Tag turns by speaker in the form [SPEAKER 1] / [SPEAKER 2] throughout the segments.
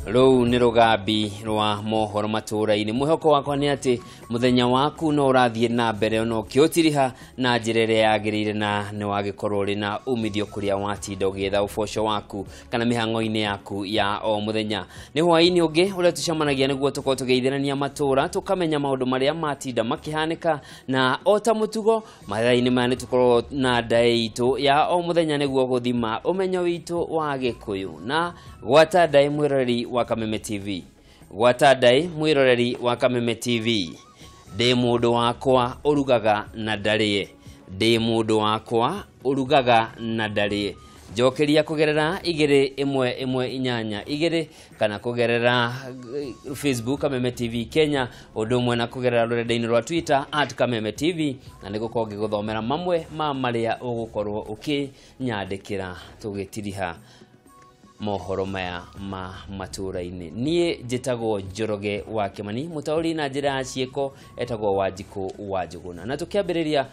[SPEAKER 1] Rũu nĩ rũgambi rwa mohoro matũũra-inĩ. Mwĩhoko wakwa nĩ atĩ mũthenya waku no ũrathiĩ na mbere ona ũkĩũtiriha na njĩra ĩrĩa yagĩrĩire, na nĩ wagĩkorwo ũrĩ na umithio kũrĩa watinda ũgĩetha ũboco waku kana mĩhang'o-inĩ yaku ya o mũthenya. Nĩ hwaĩ-inĩ ũngĩ ũrĩa tũcemanagia nĩguo tũkorwo tũgĩithĩrania matũũra, tũkamenya maũndũ marĩa matinda makĩhanĩka, na o ta mũtugo mathaa-inĩ maya nĩ tũkorwo na ndaĩ itũ ya o mũthenya nĩguo gũthima ũmenyo witũ wa Gĩkũyũ. Na gwata ndaĩ mwĩroreri wa Kameme TV, gwata ndaĩ mwĩroreri wa Kameme TV, ndĩ mũndũ wakwa ũrugaga na ndarĩe, ndĩ mũndũ wakwa ũrugaga na ndarĩe. Njokeria kũgerera 21182 kana kũgerera Facebook Kameme TV Kenya, ũndũ ũmwe na kũgerera rũrenda-inĩ rwa Twitter @Kameme TV, na nĩ gũkorwo ngĩgũthomera mamwe ma marĩa ũgũkorwo ũkĩnyandĩkĩra tũgĩtiriha mohoro maya ma matũũra-inĩ. Niĩ njĩtagwo Njoroge wa Kĩmani, mũtaũri na njĩra ya ciĩko etagwo Wanjikũ wa Njũgũna. Na tũkĩambĩrĩria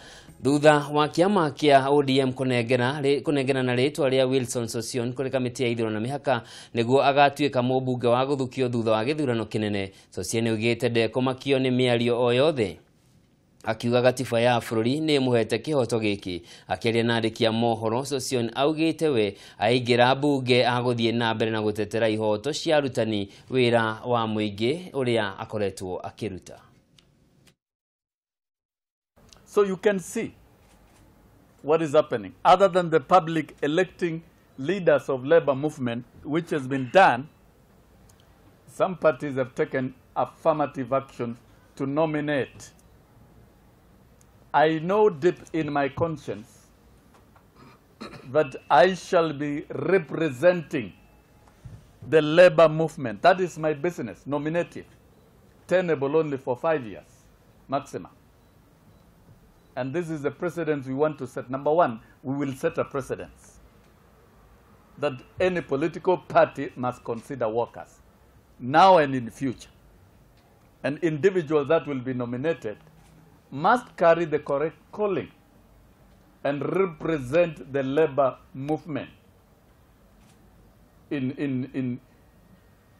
[SPEAKER 1] thutha wa kĩama kĩa ODM kũnengera na rĩtwa rĩa Wilson Sossion kũrĩ kamĩtĩ ya ithurano na mĩhaka nĩguo agatuĩka mũmbunge wa gũthukio thutha wa gĩthurano kĩnene. Sossion augĩte ndekũmakio nĩ mĩario o yothe, akiuga gatiba ya bũrũri nĩ ĩmũhete kĩhoto gĩkĩ. Akĩaria na andĩki a mohoro, Sossion augĩte we aingĩra mbunge agũthiĩ na mbere na gũtetera ihoto cia arutani, wĩra wa mũingĩ ũrĩa akoretwo akĩruta.
[SPEAKER 2] So you can see what is happening. Other than the public electing leaders of labor movement, which has been done, some parties have taken affirmative action to nominate. I know deep in my conscience that I shall be representing the labor movement. That is my business, nominative, tenable only for 5 years, maximum. And this is the precedence we want to set. Number one, we will set a precedence that any political party must consider workers, now and in the future. And individuals that will be nominated must carry the correct calling and represent the labor movement in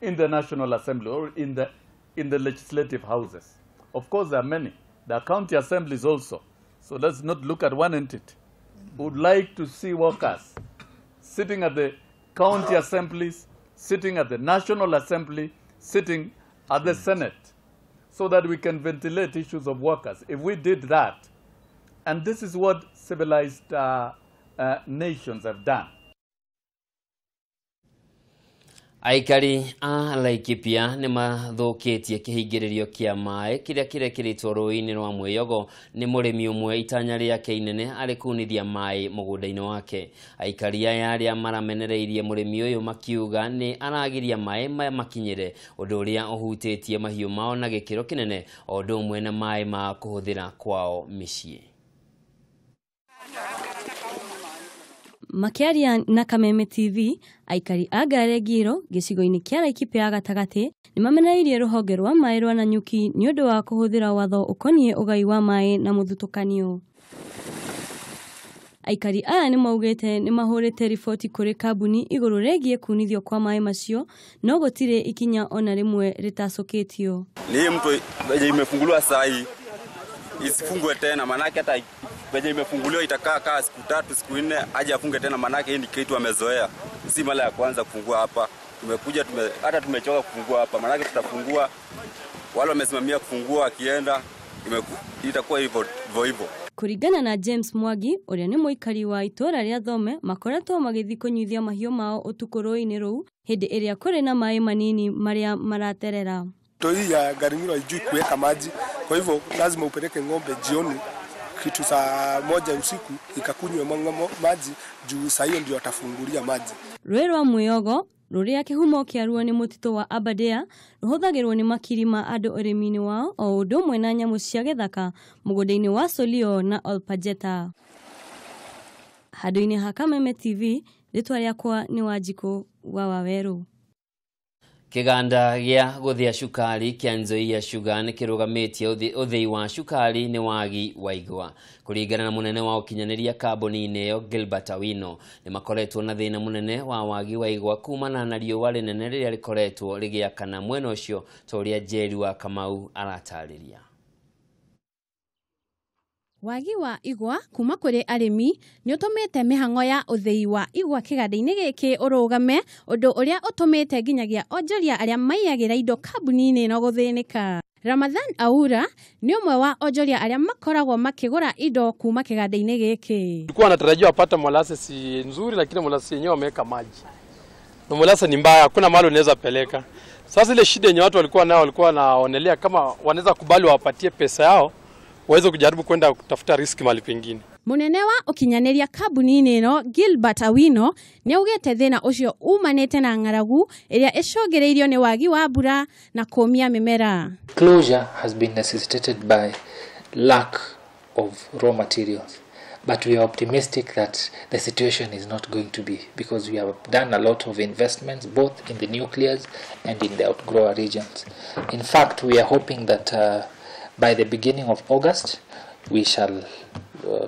[SPEAKER 2] the National Assembly or in the legislative houses. Of course, there are many. There are county assemblies also. So let's not look at one entity. We would like to see workers sitting at the county assemblies, sitting at the National Assembly, sitting at the Senate, so that we can ventilate issues of workers. If we did that, and this is what civilized nations have done.
[SPEAKER 1] Aikari a Laikipia nĩ mathũkĩtie kĩhingĩrĩrio kĩa maĩ kĩrĩa kĩrekĩrĩtwo rũĩ-inĩ rwa Mwĩyogo nĩ mũrĩmi ũmwe itanya rĩake inene arĩ kunithia maĩ mũgũnda-inĩ wake. Aikari aya arĩa maramenereirie mũrĩmi ũyũ makiuga nĩ aragiria maĩ maya makinyĩre, ũndũ ũrĩa ũhutĩtie mahiũ mao na gĩkĩro kĩnene, o ũndũ ũmwe na maĩ ma kũhũthĩra kwao mĩciĩ.
[SPEAKER 3] Makĩaria na Kameme TV, aikari a Ngaregiro gĩcigo-inĩ kĩa Laikipia ya gatagatĩ nĩ mamenereirie rũhonge rwa maĩ rwa Nanyuki nĩ ũndũ wa kũhũthĩra watho ũkoniĩ ũgai wa maĩ na mũthutũkanio. Aikari aya nĩ maugĩte nĩ mahũrĩte riboti kũrĩ kambuni igũrũ rĩgiĩ kunithio kwa maĩ macio, no gũtirĩ ikinya ona rĩmwe rĩtacũkĩtio.
[SPEAKER 4] Ni mtu imefunguliwa saa hii isifungwe tena, manake hata venye imefunguliwa itakaa kaa siku 3 siku 4 aje afunge tena, manake hii ni kitu amezoea. Si mara ya kwanza kufungua hapa. Tumekuja hata tumechoka kufungua hapa, manake tutafungua wale wamesimamia kufungua akienda itakuwa hivyo hivyo.
[SPEAKER 3] Kũringana na James Mwangi ũrĩa nĩ mũikari wa itũũra rĩa Thome, makoretwo magĩthiĩ kũnyuithia mahiũ mao ũtukũ rũĩ-inĩ rũu hĩndĩ ĩrĩa kũrĩ na maĩ manini marĩa maraterera.
[SPEAKER 5] Hii ya Garimiro haijui kuweka maji, kwa hivyo lazima upeleke ng'ombe jioni kitu saa 1 usiku ikakunywe maji juu saa hiyo ndio atafungulia maji.
[SPEAKER 3] Rũĩ rwa Mwĩyogo rũrĩa kĩhumo kĩaruo nĩ mũtitũ wa Aberdare rũhũthagĩrwo nĩ makiri ma andũ ũrĩmi-inĩ wao o ũndũ ũmwe na nyamũ cia gĩthaka mũgũnda-inĩ wa Solio na Olpajeta. Handũ-inĩ ha Kameme TV, rĩtwa rĩakwa nĩ Wanjikũ wa Wawerũ.
[SPEAKER 1] Kĩganda gĩa gũthĩa cukari kĩa Nzoia Sugar nĩ kĩrũgamĩtie ũthĩi wa cukari nĩ wagi wa igwa. Kũringana na mũnene wa ũkinyanĩria kambuni-inĩ ĩyo Gilbert Awino, nĩ makoretwo na thĩna mũnene wa wagi wa igwa kumana na riũa rĩnene rĩrĩa rĩkoretwo rĩgĩakana mwena ũcio, ta ũrĩa Njeri wa Kamau aratarĩria.
[SPEAKER 6] Wagi wa igwa kuma kũrĩ arĩmi nĩ ũtũmĩte mĩhang'o ya ũthĩi wa igwa kĩganda-inĩ gĩkĩ ũrũgame, ũndũ ũrĩa ũtũmĩte nginyagia onjoria arĩa maiyagĩra indo kambuni-inĩ ĩno gũthĩnĩka. Ramadhan Aura nĩ ũmwe wa onjoria arĩa makoragwo makĩgũra indo kuma kĩganda-inĩ gĩkĩ.
[SPEAKER 7] Tulikuwa wanatarajia wapata molasses nzuri, lakini molasses yenyewe wameweka maji. Na molasses ni mbaya, hakuna mahali unaweza peleka. Sasa ile shida yenye watu walikuwa nayo, walikuwa wanaonelea kama wanaweza kubali wapatie pesa yao waweze kujaribu kwenda kutafuta riski mahali pengine.
[SPEAKER 6] Munene wa ukinyanĩria kambuni-inĩ ĩno Gilbert Awino nĩaugĩte thĩna ũcio umanĩte na ng'aragu ĩrĩa ĩcũngĩrĩirio nĩ wagi wa mbura na kũmia mĩmera.
[SPEAKER 8] Closure has been necessitated by lack of raw materials, but we are optimistic that the situation is not going to be, because we have done a lot of investments both in the nuclears and in the outgrower regions. In fact, we are hoping that by the beginning of August we shall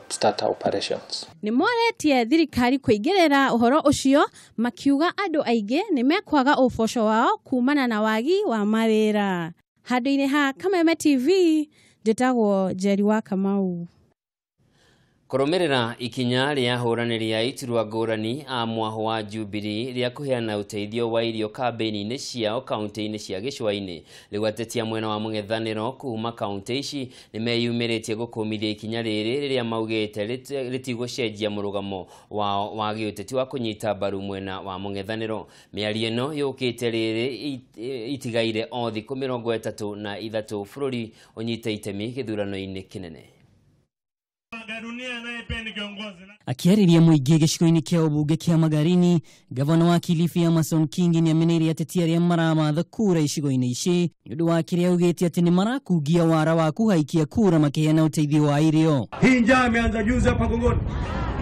[SPEAKER 8] start our operations.
[SPEAKER 6] Nĩ moretie thirikari kũingĩrĩra ũhoro ũcio, makiuga andũ aingĩ nĩ mekwaga ũboco wao kumana na wagi wa mawĩra. Handũ-inĩ ha Kameme TV, njĩtagwo Njeri wa Kamau.
[SPEAKER 1] Kũrũmĩrĩra ikinya rĩa ahũranĩri a iturwa ngũrani a mwahũ wa Jubilee rĩa kũheana ũteithio wa irio kambĩini-inĩ ciao kaunti-inĩ cia gĩcũa-inĩ, rĩu atetia mwena wa mũng'ethanĩro kuma kaunti ici nĩ meyumĩrĩtie gũkũmithia ikinya rĩrĩ rĩrĩa maugĩte rĩtigũcenjia mũrũgamo wao wa gĩũteti wa kũnyita mbaru mwena wa mũng'ethanĩro. Mĩario ĩno yũkĩte rĩrĩ itigaire o thikũ 33 bũrũri ũnyite itemi gĩthurano-inĩ kĩnene.
[SPEAKER 9] Akiarĩria mũingĩ gĩcigo-inĩ kĩa ũmbunge kĩa Magarini, gavana wa Kilifi Amason Kingi nĩameneire ateti arĩa maramatha kura icigo-inĩ ici nĩ ũndũ wa kĩrĩa augĩte atĩ nĩ marakungia wara wa kũhaikia kura makĩheana ũteithio wa irio.
[SPEAKER 10] Hii njaa imeanza juzi hapa Gongoni.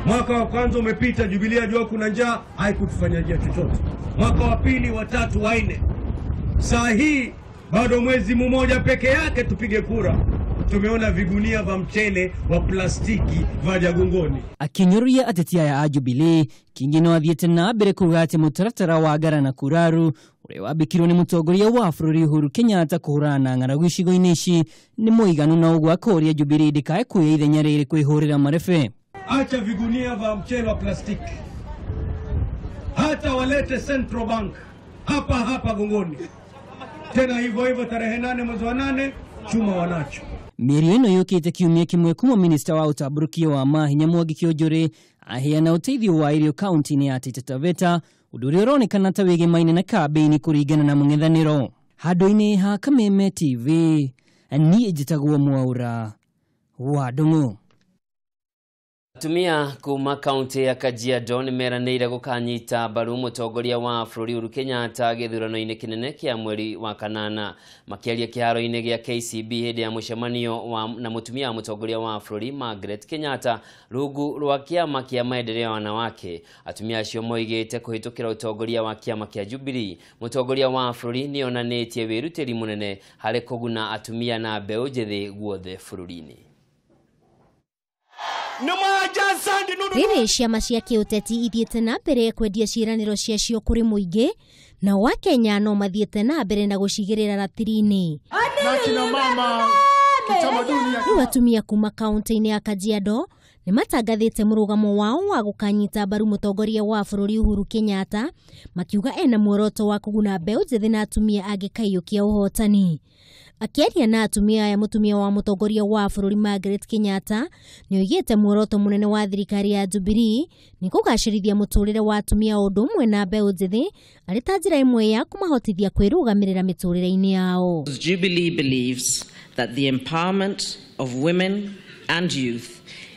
[SPEAKER 10] Mwaka wa kwanza umepita, Jubilee jua kuna njaa, haikutufanyia chochote. Mwaka wa pili, wa tatu, wa nne. Saa hii bado mwezi mmoja peke yake tupige kura. Tumeona vigunia vya mchele wa plastiki vaja Gongoni.
[SPEAKER 9] Akinyuria ateti aya a Jubilee, Kingi no athiĩte na mbere kuga atĩ mũtaratara wa ngara na kuraru ũrĩa wambĩkirwo nĩ mũtongoria wa bũrũri Uhuru Kenyatta kũhũrana na ng'aragu icigo-inĩ ici nĩ mũiganu, na ũguo akũria Jubilee ndĩkae kuoya ithenya rĩrĩ kwĩhũrĩra marebe.
[SPEAKER 10] Acha vigunia vya mchele wa plastiki, hata walete Central Bank hapa hapa Gongoni tena hivyo hivyo, tarehe 8 mwezi wa 8 chuma wanacho.
[SPEAKER 9] Mĩario ĩno yũkĩte kiumia kĩmwe kuma minista wa ũtambũrũkia wa mahinya Mwangi Kĩonjũrĩ aheana ũteithio wa irio kaunti-inĩ ya Taita Taveta, ũndũ ũrĩa ũronekana ta wĩgemaine na kambĩini kũringana na mũng'ethanĩro. Handũ-inĩ ha Kameme TV, niĩ njĩtagwo Mwaura wa Ndung'u.
[SPEAKER 1] Atumia kuma kaunti ya Kajiado nĩ meranĩire gũkanyita mbaru mũtongoria wa bũrũri Uhuru Kenyatta gĩthurano-inĩ kĩnene kĩa mweri wa kanana. Makĩaria kĩharo-inĩ gĩa KCB hĩndĩ ya mũcemanio na mũtumia wa mũtongoria wa bũrũri Margaret Kenyatta rungu rwa kĩama kĩa maendeleo ya wanawake, atumia acio moigĩte kũhĩtũkĩra ũtongoria wa kĩama kĩa Jubilee, mũtongoria wa bũrũri nĩ onanĩtie wĩrutĩri mũnene harĩ kũguna atumia na mbeũ njĩthĩ guothe bũrũri-inĩ.
[SPEAKER 11] Rĩrĩ ciama cia kĩũteti ithiĩte na mbere kwendia ciĩranĩro ciacio kũrĩ mũingĩ, nao Akenya no mathiĩte na mbere na gũcigĩrĩra ratiri-inĩ. Rĩu atumia kuma kaunti-inĩ ya Kajiado nĩ matangathĩte mũrũgamo wao wa gũkanyita mbaru mũtongoria wa bũrũri Uhuru Kenyatta, makiuga ena muoroto wa kũguna mbeũ njĩthĩ na atumia angĩ kaiyũkia ũhotani. Akĩaria na atumia aya, mũtumia wa mũtongoria wa bũrũri Margaret Kenyatta nĩoigĩte muoroto mũnene wa thirikari ya Jubilee nĩ kũgacĩrithia mũtũrĩre wa atumia o ũndũ ũmwe na mbeũ njĩthĩ arĩ ta njĩra ĩmwe ya kũmahotithia kwĩrũgamĩrĩra mĩtũrĩre-inĩ yao.
[SPEAKER 12] Jubilee believes that the empowerment of women and youth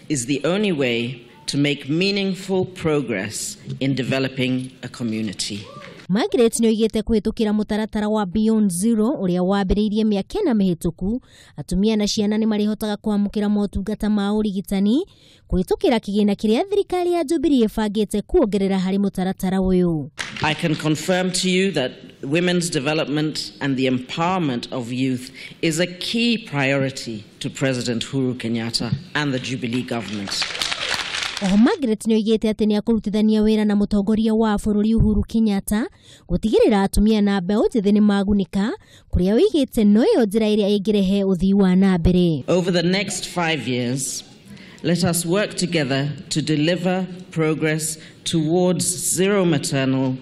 [SPEAKER 12] is the only way to make meaningful progress in developing a community.
[SPEAKER 11] Margaret nĩoigĩte kũhĩtũkĩra mũtaratara wa Beyond Zero ũrĩa wambĩrĩirie mĩaka ĩna mĩhĩtũku, atumia na ciana nĩmarĩhotaga kwamũkĩra motungata ma ũrigitani kũhĩtũkĩra kĩgĩna kĩrĩa thirikari ya Jubilee ĩbangĩte kuongerera harĩ mũtaratara ũyũ.
[SPEAKER 12] I can confirm to you that women's development and the empowerment of youth is a key priority to President Uhuru Kenyatta and the Jubilee government.
[SPEAKER 11] Oho Margaret nĩoigĩte atĩ nĩakũrutithania wĩra na mũtongoria wa bũrũri Uhuru Kenyatta gũtigĩrĩra atumia na mbeũ njĩthĩ nĩmagunĩka, kũrĩa oigĩte noyo njĩra ĩrĩa ĩngĩrehe ũthii wa na mbere.
[SPEAKER 12] Over the next 5 years, let us work together to deliver progress towards zero maternal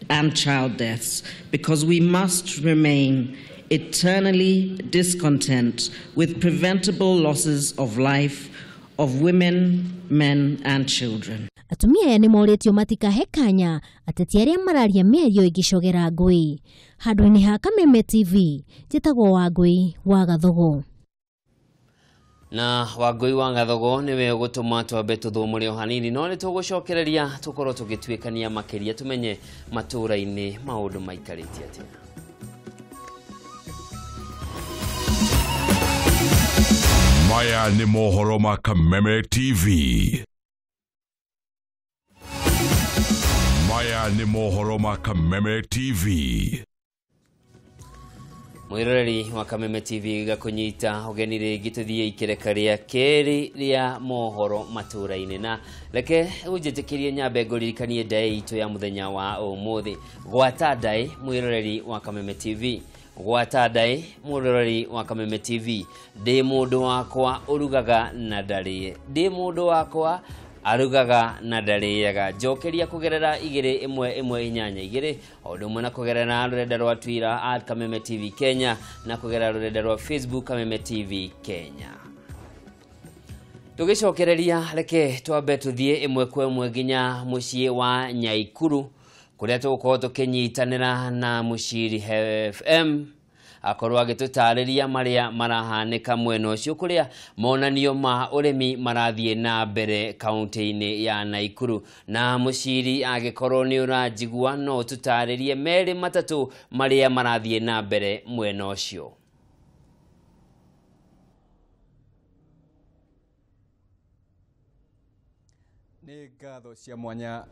[SPEAKER 12] and child deaths, because we must remain eternally discontent with preventable losses of life of women, men and children.
[SPEAKER 11] Atumia aya nĩmorĩtio matikahe kanya ateti arĩa mararia mĩario ĩngĩcogera ngũĩ. Handũ-inĩ ha Kameme TV, njĩtagwo Wangũi wa Gathogo.
[SPEAKER 1] Na Wangũi wa Gathogo niwe ũgũtũma twambe tũthũmũre o hanini, no nĩ tũgũcokereria tũkorwo tũgĩtuĩkania makĩria tũmenye matũũra-inĩ maũndũ maikarĩte atĩa.
[SPEAKER 13] Maya nĩ mohoro ma Kameme TV. Maya nĩ mohoro ma Kameme TV.
[SPEAKER 1] Mwiroreri wa Kameme TV gakũnyita ũgeni rĩngĩ tũthiĩ ikereka rĩa kerĩ rĩa mohoro matũũra-inĩ, na reke ũnjĩtĩkĩrie nyambe ngũririkanie ndaĩ itũ ya mũthenya wa ũmũthĩ. Gwata ndaĩ mwiroreri wa Kameme TV, gwata ndaĩ mwiroreri wa Kameme TV, ndĩ mũndũ wakwa ũrugaga na ndarĩe, ndĩ mũndũ wakwa arugaga na ndarĩaga. Njokeria kũgerera 2 1 1 8 2 o ũndũ ũmwe na kũgerera rũrenda rwa Twitter @Kameme TV Kenya na kũgerera rũrenda rwa Facebook Kameme TV Kenya. Tũgĩcokereria reke twambe tũthiĩ ĩmwe kwa ĩmwe nginya mũciĩ wa Nyaikuru kũrĩa tũgũkorwo tũkĩnyitanĩra na Mũciri FM akorwo agĩtũtarĩria marĩa marahanĩka mwena ũcio kũrĩa monanio ma ũrĩmi marathiĩ na mbere kaunti-inĩ ya Naikuru. Na Mũciri angĩkorwo nĩ ũranjigua no ũtũtarĩrie merĩ matatũ marĩa marathiĩ na mbere mwena ũcio.
[SPEAKER 14] Nĩ ngatho cia mwanya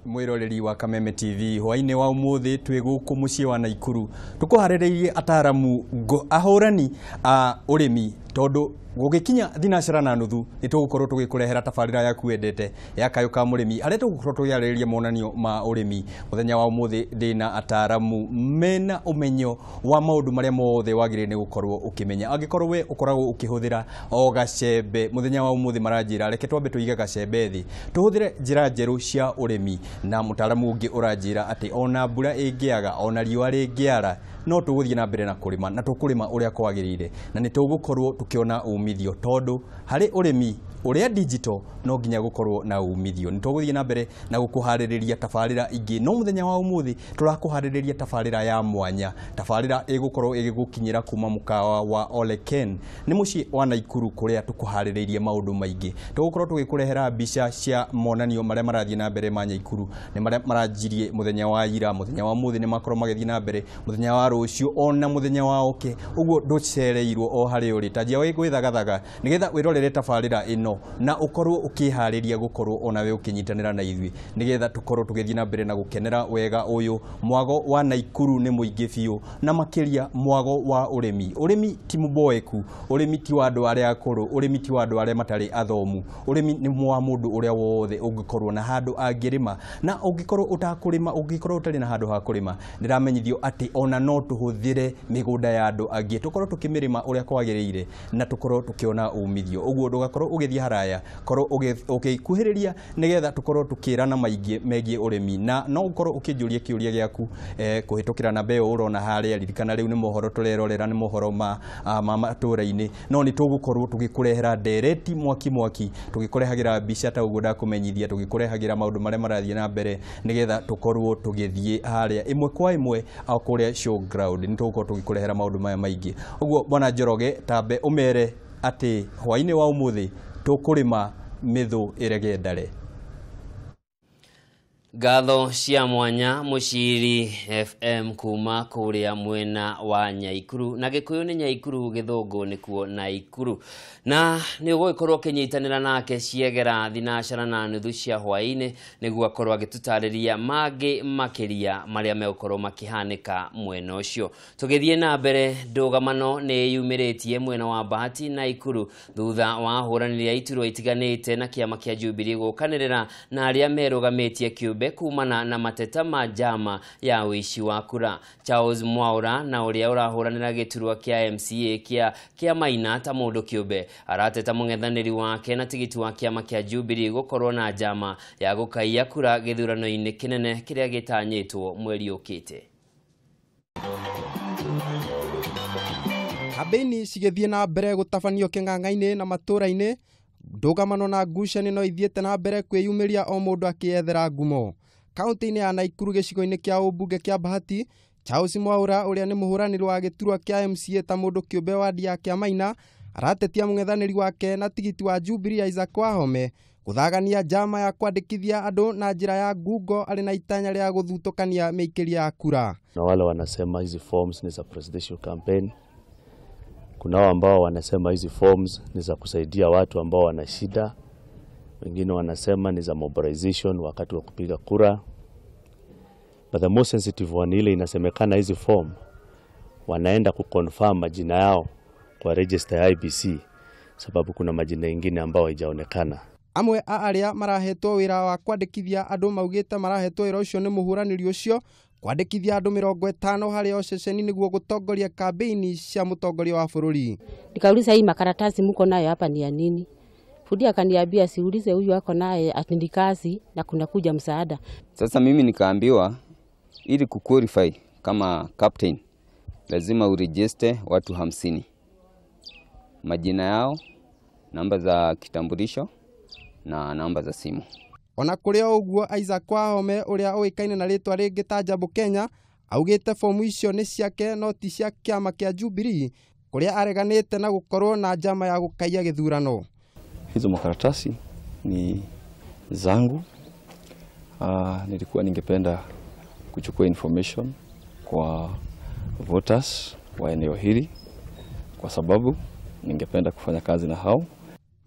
[SPEAKER 14] mwĩroreri wa Kameme TV hwainĩ wa ũmũthĩ twĩ gũkũ mũciĩ wa Naikuru tũkũharĩrĩirie ataramu ahũrani a ũrĩmi tondũ gũgĩkinya 4:30 nĩ tũgũkorwo tũgĩkũrehera tabarĩra yaku wendete ya Kayũ ka Mũrĩmi harĩa tũgũkorwo tũkĩarĩrĩria monanio ma ũrĩmi. Mũthenya wa ũmũthĩ ndĩna ataramu mena ũmenyo wa maũndũ marĩa mothe wagĩrĩire nĩ gũkorwo ũkĩmenya angĩkorwo we ũkoragwo ũkĩhũthĩra o gacembe. Mũthenya wa ũmũthĩ maranjĩra reke twambe tũige gacembe thĩ tũhũthĩre njĩra njerũ cia ũrĩmi, na mũtaramu ũngĩ ũranjĩra atĩ ona mbura ĩngĩaga ona riũa rĩngĩara no tũgũthiĩ na mbere na kũrĩma na tũkũrĩma ũrĩa kwagĩrĩire na nĩ tũgũkorwo tũkĩona umithio tondũ harĩ ũrĩmi ũrĩa digital no nginya gũkorwo na umithio. Nĩ tũgũthiĩ na mbere na gũkũharĩrĩria tabarĩra ingĩ, no mũthenya wa ũmũthĩ tũrakũharĩrĩria tabarĩra ya mwanya, tabarĩra ĩgũkorwo ĩgĩgũkinyĩra kuma mũkawa wa Oleken nĩ mũciĩ wa Naikuru kũrĩa tũkũharĩrĩirie maũndũ maingĩ. Tũgũkorwo tũgĩkũrehera mbica cia monanio marĩa marathiĩ na mbere ma Nyaikuru, nĩ marĩa maranjirie mũthenya wa ira, mũthenya wa ũmũthĩ nĩ makorwo magĩthiĩ na mbere, mũthenya wa rũciũ ona mũthenya wa oke, ũguo ndũcereirwo o harĩa ũrĩ. Tanjia gwĩthagathaga nĩgetha wĩrorere tabarĩra ĩno na ũkorwo ũkĩharĩria gũkorwo ona we ũkĩnyitanĩra na ithuĩ nĩgetha tũkorwo tũgĩthiĩ na mbere na gũkenera wega ũyũ. Mwago wa Naikuru nĩ mũingĩ biũ na makĩria mwago wa ũrĩmi. Ũrĩmi ti mũboeku, ũrĩmi ti wa andũ arĩa akũrũ, ũrĩmi ti wa andũ arĩa matarĩ athomu, ũrĩmi nĩ wa mũndũ ũrĩa wothe ũngĩkorwo na handũ angĩrĩma, na ũngĩkorwo ũtakũrĩma, ũngĩkorwo ũtarĩ na handũ ha kũrĩma, ndĩramenyithio atĩ ona no tũhũthĩre mĩgũnda ya andũ angĩ tũkorwo tũkĩmĩrĩma ũrĩa kwagĩrĩire na tũkorwo tũkĩona umithio. Ũguo ndũgakorwo ũgĩthiĩ haraya, korwo ũgĩkuhĩrĩria nĩgetha tũkorwo tũkĩrana maingĩ megiĩ ũrĩmi, na no ũkorwo ũkĩnjũria kĩũria gĩaku kũhĩtũkĩra namba ĩyo ũrona harĩa. Ririkana rĩu nĩ mohoro tũrerorera, nĩ mohoro ma matũũra-inĩ, no nĩ tũgũkorwo tũgĩkũrehera ndereti mwaki mwaki, tũgĩkũrehagĩra mbica ta ũguo ndakũmenyithia, tũgĩkũrehagĩra maũndũ marĩa marathiĩ na mbere nĩgetha tũkorwo tũgĩthiĩ harĩa ĩmwe kwa ĩmwe kũrĩa showground. Nĩ tũgũkorwo tũgĩkũrehera maũndũ maya maingĩ. Ũguo bwana Njoroge, tambe ũmere atĩ hwainĩ wa ũmũthĩ tũkũrĩma mĩthũ ĩrege ndare.
[SPEAKER 1] Ngatho cia mwanya Muciri FM kuma kuria mwena wa Nyaikuru na Gikuyu ni Nyaikuru, Githungu nikuo Naikuru, na ni ugugikorwo ukinyitanira nake ciegera thinashara na nuthu cia hwaini niguo akorwo agitutariria mangi makiria maria megukorwo makihanika mwena ucio. Tugithie na mbere, ndugamano ni yumiritie mwena wa Bahati Naikuru thutha wa huranĩria iturwa itiganite na kiama kia Jubilee gukanirira na aria merugamitie kiumbe kumana na mateta ma njama ya uici wa kura. Charles Mwaura na uria urahuranira giturwa kia MCA kia Kiamaina ta mundu kiumbe arateta mung'ethanĩri wake na tigiti wa kiama kia Jubilee gukorwo na njama ya gukaiya kura githurano-inĩ kinene kiria gitanyĩtwo mweri ukite.
[SPEAKER 15] Kambĩini cigĩthiĩ na mbere gũtabanio kĩng'ang'a-inĩ na matũra-inĩ, ndũgamano na ngucanio no ithiĩte na mbere kwĩyumĩria o mũndũ akĩyethera ngumo. Kaunti-inĩ ya Naikuru gĩcigo-inĩ kĩa ũmbunge kĩa Bahati, Charles Mwaura ũrĩa nĩ mũhũranĩri wa gĩturwa kĩa MCA ta mũndũ kĩũmbe wadi ya Kĩamaina aratetia mũng'ethanĩri wake na tigiti wa Jubilee Isaac Wahome gũthagania njama ya kwandĩkithia andũ na njĩra ya ngungo arĩ na itanya rĩa gũthutũkania mĩikĩria ya kura.
[SPEAKER 16] Na wale wanasema hizi forms ni za presidential campaign. Kuna ambao wanasema hizi forms ni za kusaidia watu ambao wana shida. Wengine wanasema ni za mobilization wakati wa kupiga kura. But the most sensitive one ile inasemekana hizi form wanaenda kuconfirm majina yao kwa register ya IBC, sababu kuna majina mengine ambao haijaonekana.
[SPEAKER 15] Amwe a aria marahetwo wira wa kwandĩkithia andũ maugĩte marahetwo wĩra ũcio nĩ mũhũranĩri ũcio kwandĩkithia andũ 50 harĩ o ceceni nĩguo gũtongoria kambĩini cia mũtongoria wa bũrũri.
[SPEAKER 17] Nikauliza, hii makaratasi mko nayo hapa ni ya nini? Fundi akaniambia siulize huyu ako naye atindi kazi na kuna kuja msaada.
[SPEAKER 18] Sasa mimi nikaambiwa ili kuqualify kama captain lazima uregister watu 50. Majina yao, namba za kitambulisho na namba za simu.
[SPEAKER 15] Ona kũrĩ o ũguo, Isaac Wahome ũrĩa ũĩkaine na rĩtwa rĩngĩ ta Jambo Kenya augĩte fomu icio nĩ ciake no ti cia kĩama kĩa Jubilee kũrĩa areganĩte na gũkorwo na njama ya gũkaiya gĩthurano.
[SPEAKER 19] Hizo makaratasi ni zangu. Nilikuwa ningependa kuchukua information kwa voters wa eneo hili kwa sababu ningependa kufanya kazi na hao.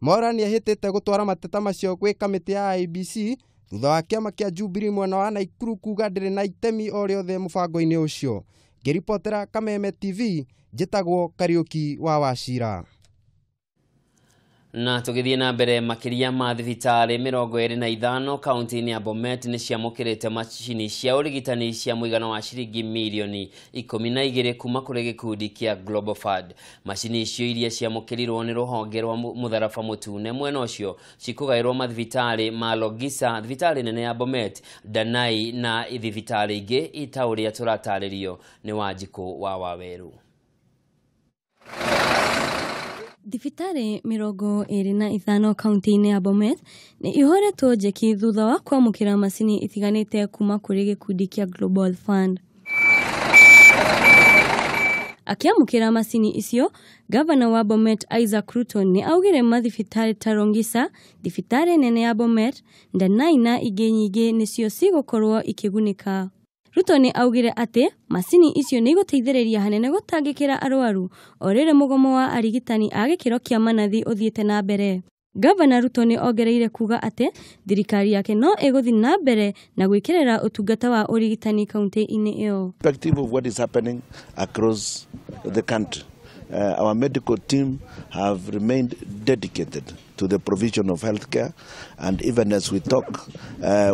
[SPEAKER 15] Mwaura nĩehĩtĩte gũtwara mateta macio gwĩ kamĩtĩ ya IEBC thutha wa kĩama kĩa Jubilee mwena wa Naikuru kuga ndĩrĩ na itemi o rĩothe mũbango-inĩ ũcio. Ngĩribotera Kameme TV, njĩtagwo Kariũki wa Wachira.
[SPEAKER 1] Na tugithie na mbere, makiria ma thibitari 25 kaunti-inĩ ya Bomet nĩ ciamũkĩrĩte macini cia ũrigitani cia mũigana wa ciringi mirioni 12 kuma kũrĩ gĩkundi kĩa Global Fund. Macini icio iria ciamũkĩrirwo nĩ rũhonge rwa mũtharaba mũtune mwena ũcio cikũgaĩrwo mathibitarĩ ma Longisa, thibitarĩ nene ya Bomet, Danai na thibitarĩ ingĩ ita ũrĩa tũratarĩrio nĩ Wanjikũ wa Waweru.
[SPEAKER 3] Thibitarĩ 25 kaunti-inĩ ya Bomet nĩ ihoretwo njeki thutha wa kwamũkĩra macini itiganĩte kuma kũrĩ gĩkundi kĩa Global Fund. Akĩamũkĩra macini icio, gavana wa Bomet Isaac Ruto nĩ augire mathibitarĩ ta Longisa, thibitarĩ nene ya Bomet, Ndanai na ingĩ nyingĩ nĩcio cigũkorwo ikĩgunĩka. Ruto nĩ augire atĩ macini icio nĩ igũteithĩrĩria hanene gũtangĩkĩra arwaru o rĩrĩ mũgomo wa arigitani a gĩkĩro kĩa manathi ũthiĩte na mbere. Gavana Ruto nĩ ongereire kuga atĩ thirikari yake no ĩgũthiĩ na mbere na gwĩkĩrĩra ũtungata wa ũrigitani kaunti-inĩ ĩyo.
[SPEAKER 20] Perspective of what is happening across the country. Our medical team have remained dedicated to the provision of healthcare, and even as we talk,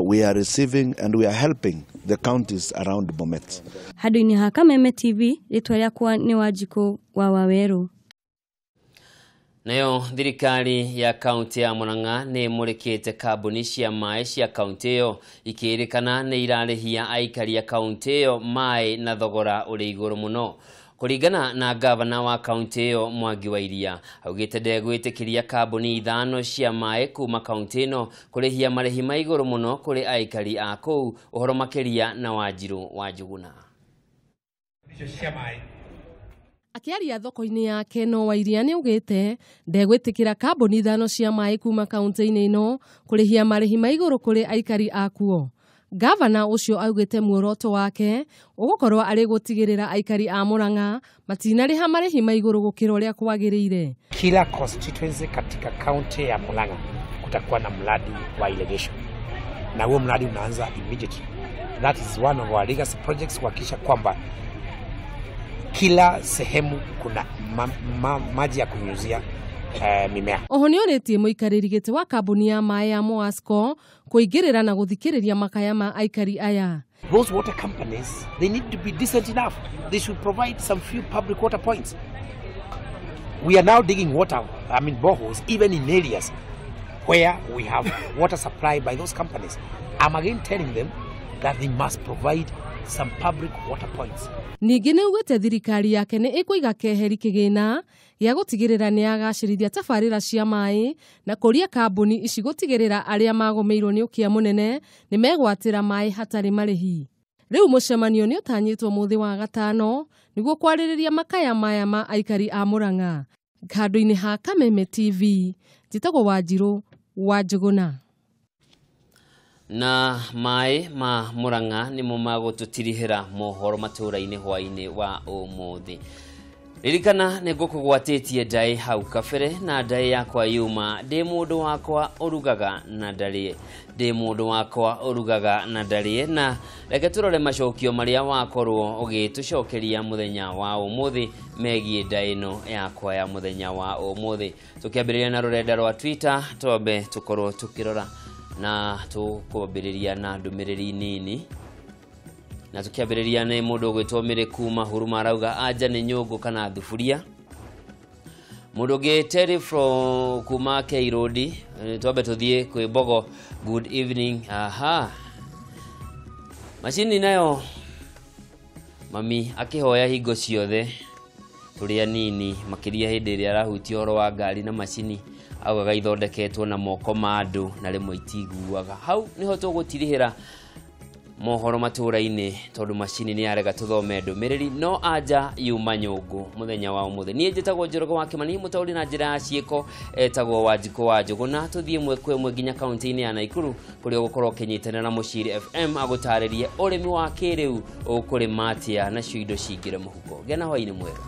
[SPEAKER 20] we are receiving and we are helping the counties around Bomet.
[SPEAKER 3] Handũ-inĩ ha Kameme TV, rĩtwa rĩakwa nĩ Wanjikũ wa Waweru.
[SPEAKER 1] Nayo thirikari ya kaunti ya Murang'a nĩ ĩmũrĩkĩte kambuni cia maĩ cia kaunti ĩyo ikĩrĩkana nĩ irarĩhia aikari a kaunti ĩyo maĩ na thogora ũrĩ igũrũ mũno. Kũringana na gavana wa kaunti ĩyo Mwangi wa Iria, augĩte ndegwĩtĩkĩria kambuni 5 cia maĩ kuma kaunti ĩno kũrĩhia marĩhi ma igũrũ mũno kũrĩ aikari a kũu. Ũhoro makĩria na Wanjirũ wa Njuguna.
[SPEAKER 21] Akĩaria thoko-inĩ ya Keno wa Iria nĩaugĩte ndegwĩtĩkĩra kambuni 5 cia maĩ kuma kaunti-inĩ ĩno kũrĩhia marĩhi ma igũrũ kũrĩ aikari a kuo. Gavana ũcio augĩte muoroto wake ũgũkorwo arĩ gũtigĩrĩra aikari a Murang'a matinarĩha marĩhi ma igũrũ gũkĩra ũrĩa kwagĩrĩire.
[SPEAKER 2] Kila constituency katika kaunti ya Murang'a kutakuwa na mradi wa irrigation, na huo mradi unaanza immediately. That is one of our legacy projects, kuhakikisha kwamba kila sehemu kuna maji ya kunyunyuzia mimea.
[SPEAKER 21] Oho nĩorĩtie mũikarĩri gĩtĩ wa kambuni ya maĩ ya Moasco kũingĩrĩra na gũthikĩrĩria makaya ma aikari aya.
[SPEAKER 2] Those water companies, they need to be decent enough. They should provide some few public water points. We are now digging water, I mean boreholes, even in areas where we have water supply by those companies. I'm again telling them that they must provide some public water points.
[SPEAKER 21] Ningĩ nĩ augĩte thirikari yake nĩ ĩkũiga keheri kĩgĩna gĩa gũtigĩrĩra nĩ yagacĩrithia tabarĩra cia maĩ na kũria kambuni ici gũtigĩrĩra arĩa magũmĩirwo nĩ ũkĩa mũnene nĩ megwatĩra maĩ hatarĩ marĩhi. Rĩu mũcemanio nĩ ũtanyĩtwo mũthĩ wa gatano nĩguo kwarĩrĩria makaya maya ma aikari a Murang'a. Handũ-inĩ ha Kameme TV, njĩtagwo Wanjirũ wa Njũgũna.
[SPEAKER 1] Na maĩ ma Murang'a nĩmo magũtũtirihĩra mohoro matũra-inĩ hwaĩ-inĩ wa ũmũthĩ. Ririkana nĩ ngũkũgwatĩtie ndaĩ hau kabere na ndaĩ yakwa yuma ndĩ mũndũ wakwa ũrugaga na ndarĩe, ndĩ mũndũ wakwa ũrugaga na ndarĩe. Na reke tũrore macokio marĩa wakorwo ũgĩtũcokeria mũthenya wa ũmũthĩ megiĩ ndaĩ ĩno yakwa ya mũthenya wa ũmũthĩ. Tũkĩambĩrĩria na rũrenda rwa Twitter, twambe tũkorwo tũkĩrora na tũkwambĩrĩria na ndũmĩrĩri nini. Na tukiambĩrĩria nĩ mũndũ ũgwĩtwo Mĩrĩ kuma Huruma arauga anja nĩ nyũngũ kana thuburia. Mũndũ ũngĩ Terry from kuma K Road, twambe tũthiĩ kwĩ Mbogo, good evening. Aha, macini nayo mami akĩhoya hingo ciothe tũrĩ anini, makĩria hĩndĩ ĩrĩa arahutia ũhoro wa ngari na macini augaga ithondeketwo na moko ma andũ na rĩmwe itiguaga. Hau nĩho tũgũtirihĩra mohoro matũra-inĩ tondũ macini nĩ yarega tũthome ndũmĩrĩri no anja yuma nyũngũ mũthenya wa ũmũthĩ. Niĩ njĩtagwo Njoroge wa Kĩmani, mũtaũri na njĩra ya ciĩko etagwo Wanjikũ wa Njũgũna. Tũthiĩ ĩmwe kwa ĩmwe nginya kaunti-inĩ ya Naikuru kũrĩa ũgũkorwo ũkĩnyitanĩra na Mũciri FM agũtarĩrie ũrĩmi wa kĩrĩu ũkũrĩma atĩa nacio indo cingĩre mũhuko. Gĩa na hwaĩ-inĩ mwega.